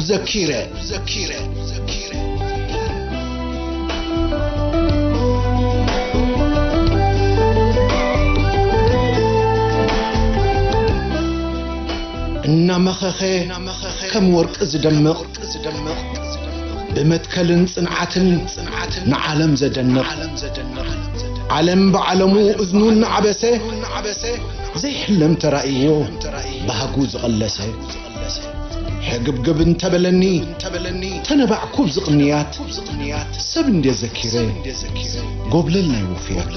ዘኪረ ዘኪረ እናመኸኸ ከም ወርቂ ዝደምቕ፣ ብመትከልን ጽንዓትን ንዓለም ዘደንቕ፣ ዓለም ብዓለሙ እዝኑ እናዓበሰ፣ ዘይሕለም ተራእይዎ ባህጉ ዝቐለሰ፣ ሕግብግብ እንተበለኒ ተነባዕኩ ብዝቕንያት፣ ሰብ እንዴ ዘኪረ ጎብለል ናይ ውፍያት።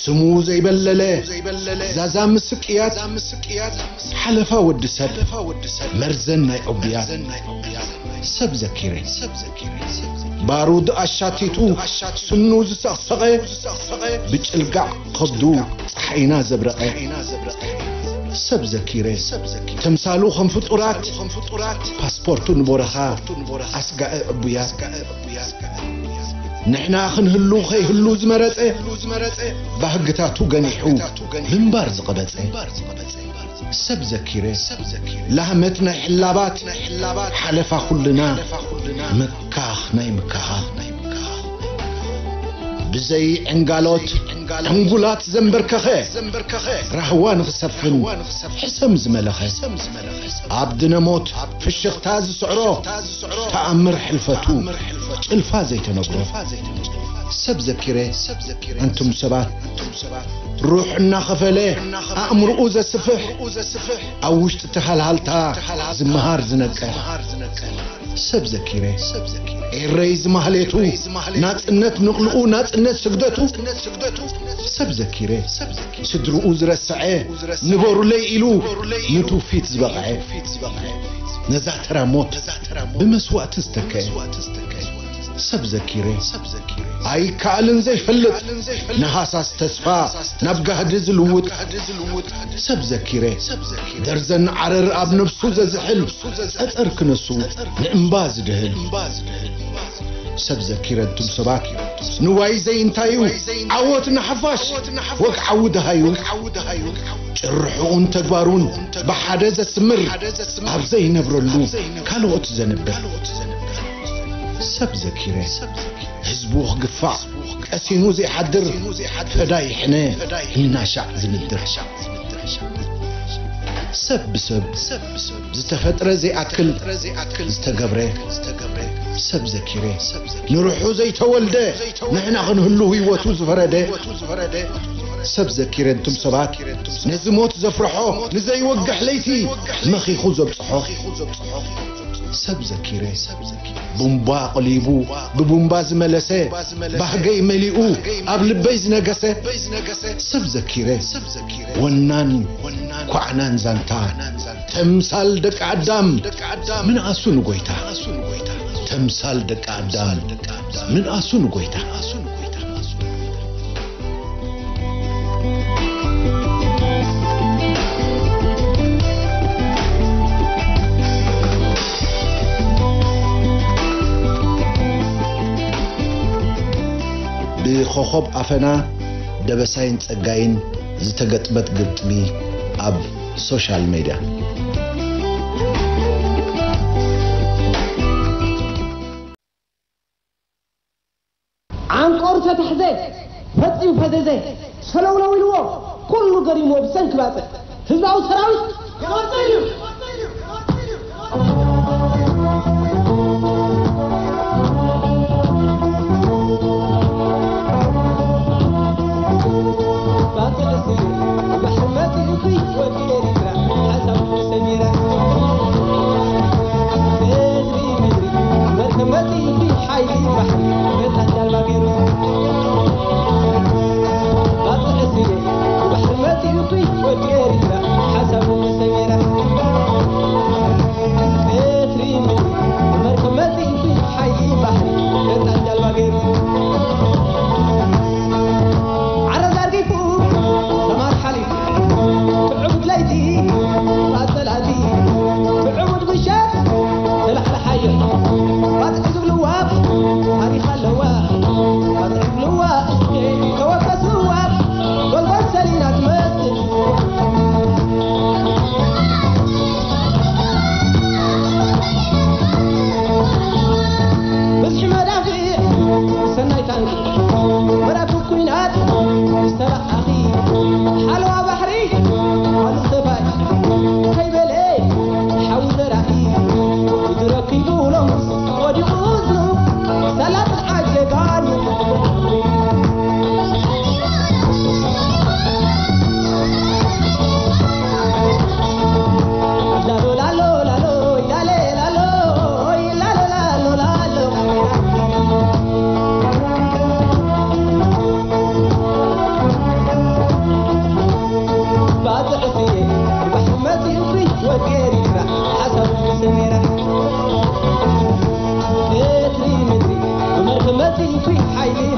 ስሙ ዘይበለለ ዛዛ ምስቅያት፣ ሓለፋ ወዲ ሰብ መርዘን ናይ ዕቡያት። ሰብ ዘኪረ ባሩድ ኣሻቲቱ ስኑ ዝሰቕሰቐ፣ ብጭልጋዕ ከብዱ ጸሓይና ዘብረቐ። ሰብ ዘኪረ ተምሳሉ ከም ፍጡራት፣ ፓስፖርቱ ንቦረኻ ኣስጋኢ ዕቡያት። ንሕና ክንህሉ ከይህሉ ዝመረጸ፣ ባህግታቱ ገኒሑ ምንባር ዝቐበጸ። ሰብ ዘኪረ ላህመት ናይ ሕላባት፣ ሓለፋ ኩልና ምካኽ ናይ ምካኻ። ብዘይ ዕንጋሎት ዕንጉላት ዘንበርከኸ፣ ራህዋ ንኽሰፍን ሕሰም ዝመለኸ፣ ኣብ ድነሞት ፍሽኽታ ዝስዕሮ፣ ተኣምር ሕልፈቱ ጭልፋ ዘይተነግሮ። ሰብ ዘኪረ ኣንቱም ሰባት፣ ሩሕ እናኸፈለ ኣእምርኡ ዘስፍሕ፣ ኣብ ውሽጢ ተሃልሃልታ ዝመሃር ዝነቅሕ። ሰብ ዘኪረ ኤረይ ዝማህሌቱ፣ ናጽነት ንቕልኡ፣ ናጽነት ስግደቱ። ሰብ ዘኪረ ስድርኡ ዝረስዐ፣ ንበሩለይ ኢሉ ንትውፊት ዝበቕዐ፣ ነዛ ተራ ሞት ብመስዋእቲ ዝተከአ። ሰብ ዘኪረ ኣይከኣልን ዘይፈልጥ፣ ንሃሳስ ተስፋ ናብ ጋህዲ ዝልውጥ። ሰብ ዘኪረ ደርዘን ዓረር ኣብ ነብሱ ዘዝሕል፣ ጸጸር ክነሱ ንእምባ ዝድህል። ሰብ ዘኪረ እንቱም ሰባት፣ ንዋይ ዘይንታዩ ዓወት ንሓፋሽ፣ ወግዓዊ ደሃዩ። ጭርሕኡን ተግባሩን ብሓደ ዘስምር፣ ኣብ ዘይነብረሉ ካልኦት ዘንብር። ሰብ ዘኪረ ህዝቡ ክግፋዕ ቀሲኑ ዘይሓድር፣ ፈዳይ ሕነ እናሻዕ ዝምድር። ሰብ ብሰብ ዝተፈጥረ ዘይኣክል ዝተገብረ። ሰብ ዘኪረ ንርሑ ዘይተወልደ፣ ንሕና ክንህሉ ህይወቱ ዝፈረደ። ሰብ ዘኪረ እንቱም ሰባት፣ ነዚ ሞት ዘፍርሖ፣ ንዘይወግሕ ለይቲ መኺኹ ዘብጽሖ። ሰብ ዘኪረ ቡምባ ቆሊቡ ብቡምባ ዝመለሰ፣ ባህገይ መሊኡ ኣብ ልበይ ዝነገሰ። ሰብ ዘኪረ ወናን ኳዕናን ዛንታ፣ ተምሳል ደቂ ኣዳም ምንኣሱ ንጎይታ። ተምሳል ደቂ ኣዳም ምንኣሱ ንጎይታ። ብኮኾብ ኣፈና፣ ደበሳይን ጸጋይን ዝተገጥመት ግጥሚ ኣብ ሶሻል ሜድያ። ዓንቆሩ ተታሕዘ፣ ፈጺሙ ፈዘዘ፣ ሰለውለው ኢልዎ፣ ኩሉ ገሪምዎ ብሰንኪ ባጽዕ ህዝባዊ ሰራዊት ክቐጽል እዩ። ሓይሊ